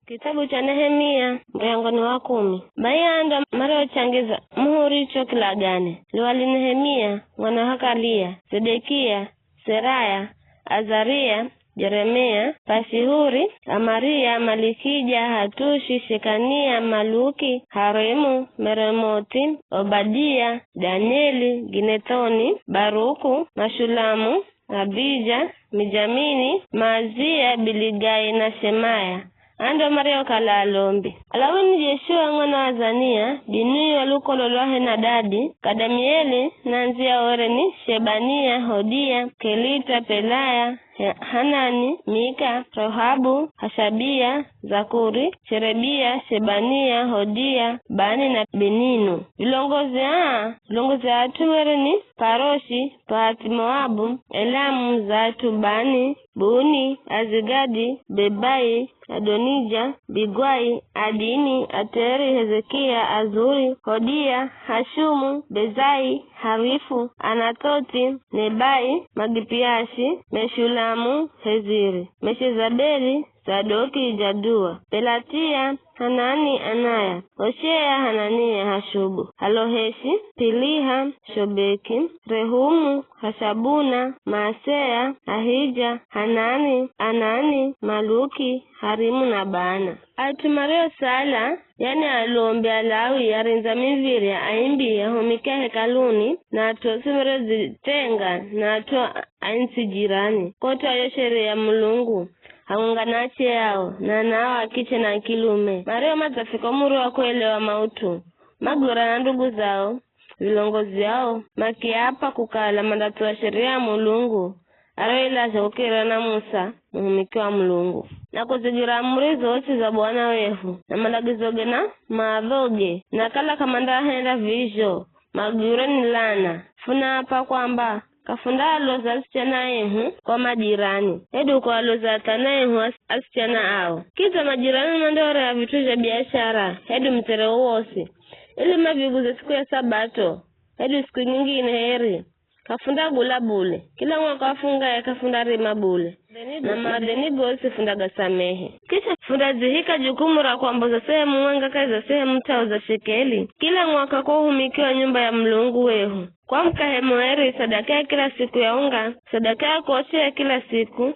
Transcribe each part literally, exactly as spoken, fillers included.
Kitabu cha Nehemia, muryango ni wa kumi. Bai aa ndo mariochangiza muhuri cho kilagane: Luwali Nehemia, mwana wa Hakalia, Sedekia, Seraya, Azaria, Jeremia, Pasihuri, Amaria, Malikija, Hatushi, Shekania, Maluki, Harimu, Meremoti, Obadia, Danieli, Ginethoni, Baruku, Mashulamu, Abija, Mijamini, Maazia, Biligai na Shemaya. Aa ndo mariokala alombi: Alawi ni Jeshua mwana wa Azania, Binui wa lukolo lwa Henadadi, Kadamieli, na andziyao were ni Shebania, Hodia, Kelita, Pelaya, He- Hanani, Mika, Rehobu, Hashabia, Zakuri, Sherebia, Shebania, Hodia, Bani na Beninu. Vilongozi aa, vilongozi a at'u were ni Paroshi, Pahathi-Moabu, Elamu, Zatu, Bani, Buni, Azigadi, Bebai, Adonija, Bigwai, Adini, Ateri, Hezekia, Azuri, Hodia, Hashumu, Bezai, Harifu, Anathothi, Nebai, Magipiashi, Meshulamu, Heziri, Meshezabeli, Zadoki, Jadua, Pelatia, Hanani, Anaya, Hoshea, Hanania, Hashubu, Haloheshi, Piliha, Shobeki, Rehumu, Hashabuna, Maasea, Ahija, Hanani, Anani, Maluki, Harimu na Baana. At'u mariosala, yani alombi Alawi, arindzi a miv̱irya, aimbi, ahumiki a hekaluni, na at'u osi mariodzitenga, na at'u a ntsi jirani, kotwaa yo sheria ya Mulungu, hamwenga na ache ao, na anao a kiche na a kilume, mario madzafika umuri wa kuelewa maut'u, magwirwa na ndugu zao, vilongozi ao, makiapa kukala mandathuwa sheria ya Mulungu, arioilazha kukirira na Musa, muhumiki wa Mulungu, na kuzigwira amuri zosi za Bwana wehu, na malagizoge na maadhoge, na kala k'amandahenda vizho, magwirwe ni lana. Funaapa kwamba, k'afundaaluza asichana ehu kwa majirani, hedu kualuza athana ehu as- asichana ao. Kidza majirani mandioreha vit'u zha biashara, hedu mutsere wowosi, ili maviguze siku ya Sabato, hedu siku nyingine heri. K'afundagula bule. Kila mwaka wa fungahe k'afundarima bule. Na madheni gosi fundagasamehe. Kisha fundadzihika jukumu ra kwamboza sehemu mwenga kahi za sehemu t'au za shekeli, kila mwaka kwa uhumiki wa nyumba ya Mulungu wehu, kwa mukahe mueri, sadaka ya kila siku ya unga, sadaka ya kuochea ya kila siku,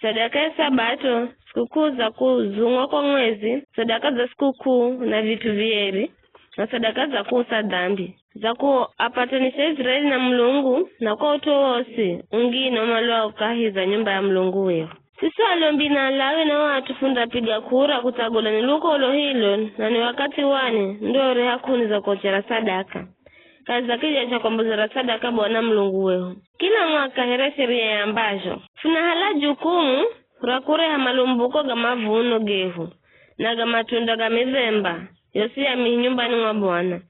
sadaka ya Sabato, sikukuu za kuzungwa kwa mwezi, sadaka za sikukuu na vit'u vieri, na sadaka za kuusa dhambi, za kuapatanisha Iziraeli na Mulungu, na kwa ut'u wowosi ungine umalwao kahi za nyumba ya Mulungu wehu. Siswi alombi na Alawi na o at'u fundapiga kura kutsagula ni lukolo hilo, na ni wakathi wani ndoreha k'uni za kuochera sadaka kahi za kija cha kwambozera sadaka Bwana Mulungu wehu. Kila mwaka here sheria yambazho, funahala jukumu ra kureha malumbuko ga mavuno gehu, na ga matunda ga mivemba yosi ya mihi nyumbani mwa Bwana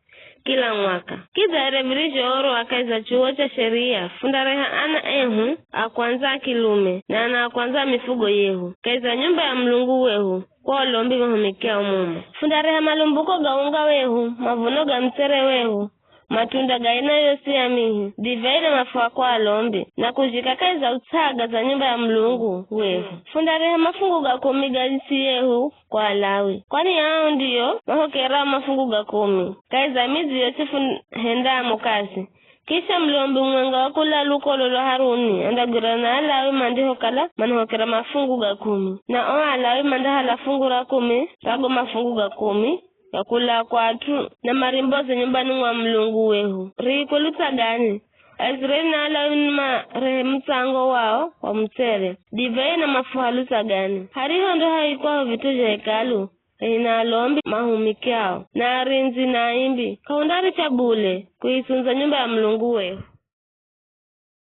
kila mwaka. Kidza here virizhoorwa kahi za chuwo cha sheria, fundareha ana ehu a kwandza a kilume, na ana a kwandza a mifugo yehu, kahi za nyumba ya Mulungu wehu, kwa alombi mahumikiao mumo. Fundareha malumbuko ga unga wehu, mavuno ga mutsere wehu, matunda ga aina yosi ya mihi, divai na mafuha kwa alombi, na kuzhika kahi za uts'aga za nyumba ya Mulungu wehu. Fundareha mafungu ga kumi ga ntsi yehu kwa Alawi, kwani ao ndio mahokerao mafungu ga kumi. Kahi za midzi yosi fuhendamo kazi. Kisha mulombi mumwenga wa kula lukolo lwa Haruni andagwirana na Alawi mandihokala manahokera mafungu ga kumi. Na o Alawi mandahala fungu ra kumi ra go mafungu ga kumi ga kula kwa at'u, na marimboze nyumbani mwa Mulungu wehu, riikwe lutsagani. Aiziraeli na Alawi ni marehe mutsango wao wa mutsere, divai na mafuha lutsagani. Hariho ndo haikwaho vit'u zha Hekalu, enye na alombi mahumikiao, na arindzi na aimbi, k'ahundaricha bule kuitsundza nyumba ya Mulungu wehu.